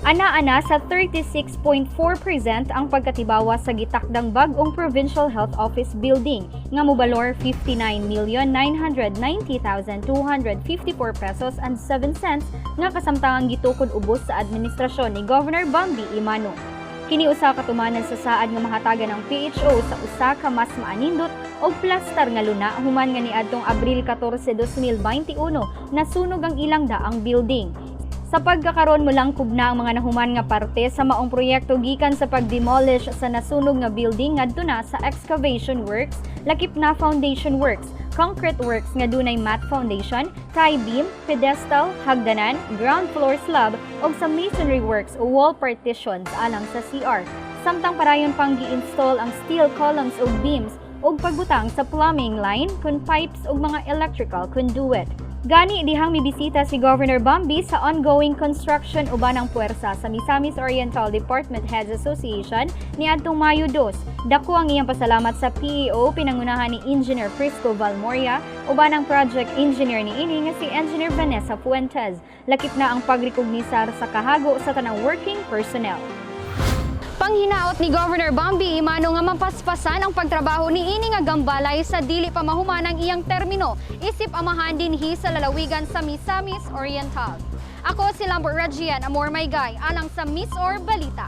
Ana-ana sa 36.4% ang pagkatibawa sa gitakdang bag-ong Provincial Health Office building nga mobalor ₱59,990,254.07 nga kasamtangang gitukod ubos sa administrasyon ni Governor Bambi Emano. Kini usa ka tumanan sa saad nga mahatagan ang PHO sa usa ka mas maanindot og plastar nga luna human nga niadtong Abril 14, 2021 nasunog ang ilang daang building. Sa pagkakaron, molangkob na ang mga nahuman nga parte sa maong proyekto gikan sa pag-demolish sa nasunog nga building ngadto na sa excavation works, lakip na foundation works, concrete works nga dunay mat foundation, tie beam, pedestal, hagdanan, ground floor slab ug sa masonry works o wall partitions alang sa CR. Samtang parayon pang gi-install ang steel columns ug beams ug pagbutang sa plumbing line, kun pipes ug mga electrical conduit. Gani dihang mibisita si Governor Bambi sa ongoing construction uban ang puwersa sa Misamis Oriental Department Heads Association niadtong Mayo 2. Dako ang iyang pasalamat sa PEO pinangunahan ni Engineer Prisco Valmoria uban ang project engineer ni ini nga si Engineer Vanessa Fuentes. Lakip na ang pagrekognisar sa kahago sa tanang working personnel. Panghinaot ni Governor Bambi Emano nga mapaspasan ang pagtrabaho ni ini nga gambalay sa dili pa mahuman ang iyang termino isip amahan dinhi sa lalawigan sa Misamis Oriental. Ako si Lambert Regian, Amor May Gay, alang sa MisOr Balita.